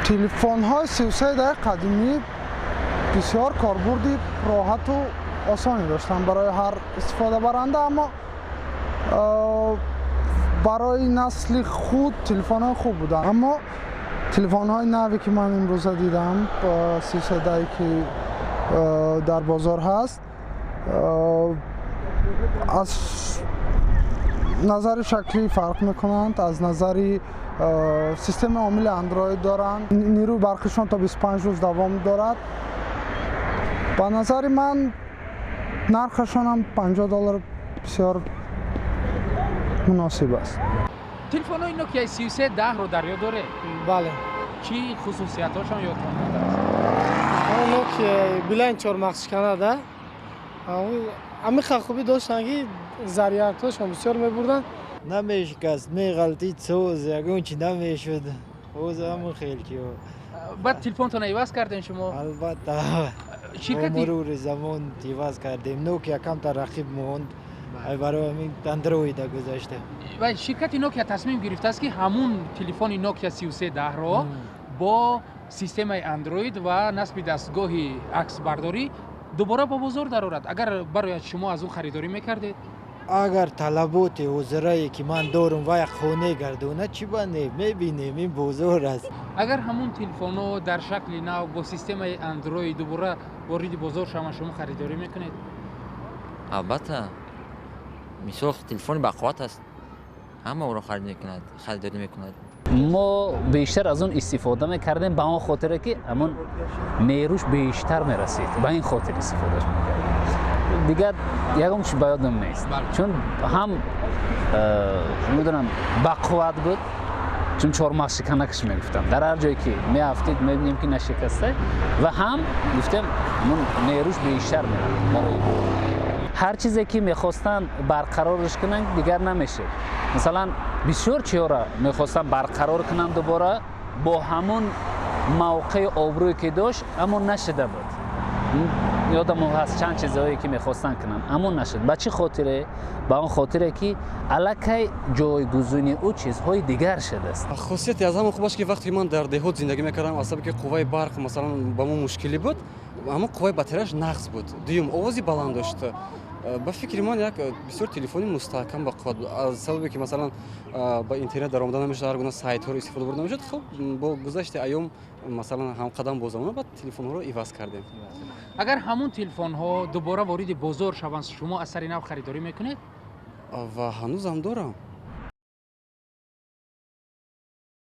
Телефонҳои 33 10 қадимӣ бисёр корбурди роҳату осоне доштанд барои ҳар истифодабаранда, аммо барои насли худ телефонҳои хуб буданд. Аммо телефонҳои наве, ки ман имрӯза дидам, 33 10, ки дар бозор ҳаст, аз назари шаклӣ фарқ мекунанд, аз назари системаи омили Андроид доранд, нерӯи барқишон то 25 рӯз давом дорад. Ба назари ман, нархашонам 50 доллар бисёр муносиб аст. Телефонҳои Nokia 3310-ро дар ёд доред? Бале. Чӣ хусусиятҳошон ёдтон мондааст? Nokia билайн чормағзшиканада амиқа хубӣ доштанд, ки зарядҳошон бисёр мебурданд. Намешикаст, меғалтид, соз, ягон чи намешуд. Боз ҳамон хел ки. Баъд телефонтон иваз кардем шумо? Албатта, бо мурури замон иваз кардем. Nokia камтар рақиб монд, барои ҳамин Андроида гузашта. Ва ширкати Nokia тасмим гирифтааст, ки ҳамун телефони Nokia 3310-ро бо системаи Андроид ва насби дастгоҳи аксбардорӣ дубора ба бозор дарорад. Агар барояд, шумо аз он харидорӣ мекардед? Агар талаботи ҳозирае, ки ман дорум, вай қонеъ гардонад, чӣ ба не? Мебинем, ин бозор аст. Агар ҳамун телефонҳо дар шакли нав бо системаи Андроид дубора вориди бозор шаванд, шумо харидорӣ мекунед? Албатта. Мисол, телефони бақувват аст, ҳама ӯро харид мекунад, харидорӣ мекунад. Мо бештар аз он истифода мекардем ба он хотире, ки ҳамон нерӯш бештар мерасид. Ба ин хотир истифодаш мекардем. Дигар ягон чи ба ёдам нест, чун ҳам намедонам, бақувват буд, чун чормағзшиканакаш мегуфтам. Дар ҳар ҷое ки меафтид, мебинем, ки нашикаста, ва ҳам гуфтем, ҳамон нерӯш бештар меравад. Барои ҳар чизе ки мехостанд барқарорш кунанд, дигар намешуд. Масалан, бисёр чиҳоро мехостанд барқарор кунанд дубора бо ҳамон мавқеи обрӯе, ки дошт, аммо нашида буд. Ёдам ҳаст, чанд чизҳое, ки мехостанд кунанд, аммо нашуд. Ба чӣ хотире? Ба он хотире, ки аллакай ҷойгузини ӯ чизҳои дигар шудааст. Хусусияти аз ҳама хубаш, ки вақте ман дар деҳот зиндагӣ мекардам, аз сабаби ки қувваи барқ, масалан, ба мо мушкилӣ буд, ҳамон қувваи батареяш нағз буд. Дуюм, овози баланд дошт. Ба фикри ман, як бисёр телефони мустаҳкам, ба қувват буд. Аз сабабе ки, масалан, ба интернет даромада намешуд, ҳар гуна сайтҳоро истифода бурда намешуд. Хуб, бо гузашти айём, масалан, ҳамқадам бо замона, баъд телефонҳоро иваз кардем. Агар ҳамун телефонҳо дубора вориди бозор шаванд, шумо аз сари нав харидорӣ мекунед? Ва ҳанӯзам дорам.